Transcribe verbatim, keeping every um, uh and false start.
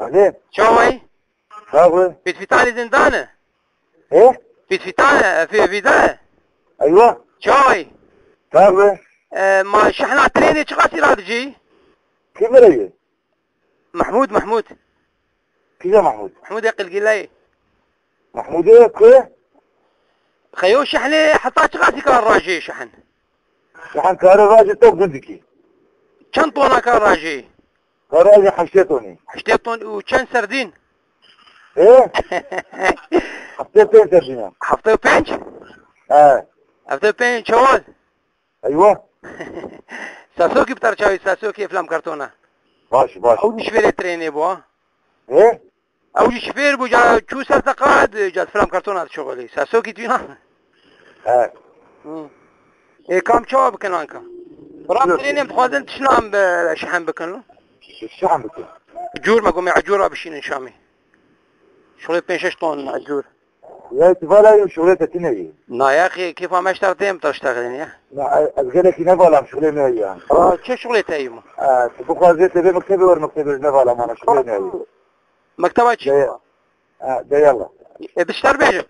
Alê. Çaway? Sax be. Fîtfîtanê zindane. He? Fîtfîtane, fî-, fîda. Eywa. Çaway? Sax be. E, ma şehna trênê çiqasî radicî? Kî vere ye? Mehmûd, Mehmûd. Kîja Mehmûd? Mehmûdê Qilgîleyê. Mehmûdê ku? Xeyo şehnê heta çiqasî kar rajê şehn? Şehn kare rajê tok gundikî. Çend tona kar rajê? Kar rajê heştê tonî. Heştê ton û çend serdîn? He? Heftê pênc serdîn e. Heftê pênc? He. Heftê pênc çewal. Eywa. Sasokî bi terçavî, Sasokî Eflam Kartona. Baş, baş. Ew jî şifêrê trênê bû, ha? He? Ew jî şifêr bû, ca çû ser teqad, ca Eflam Kartona dişuxulî. Sasokî tîna. He. Hı. Ê, kam çawa bikin anka? Rab Yok. Trênê em dixwazin tişna em bi şehem bikin lo. Şehem bikin. Cûr me gomê ecûra bişînin Şamê. Şuxulê pênc şeş ton ecûr. Ya, tu vala yû şuxulê te tine yî. Na, ya, xê, kêfa me ji te têm te ştexilin ya. Na, ez gelekî nevalam şuxulê me ya. Aa, çi şuxulê te yî ma? Aa, tu bixwazê te bê mektebê wer mektebê nevalam ana şuxulê me yî. Mekteba çi? De, aa, de yalla. E, dişter bêje.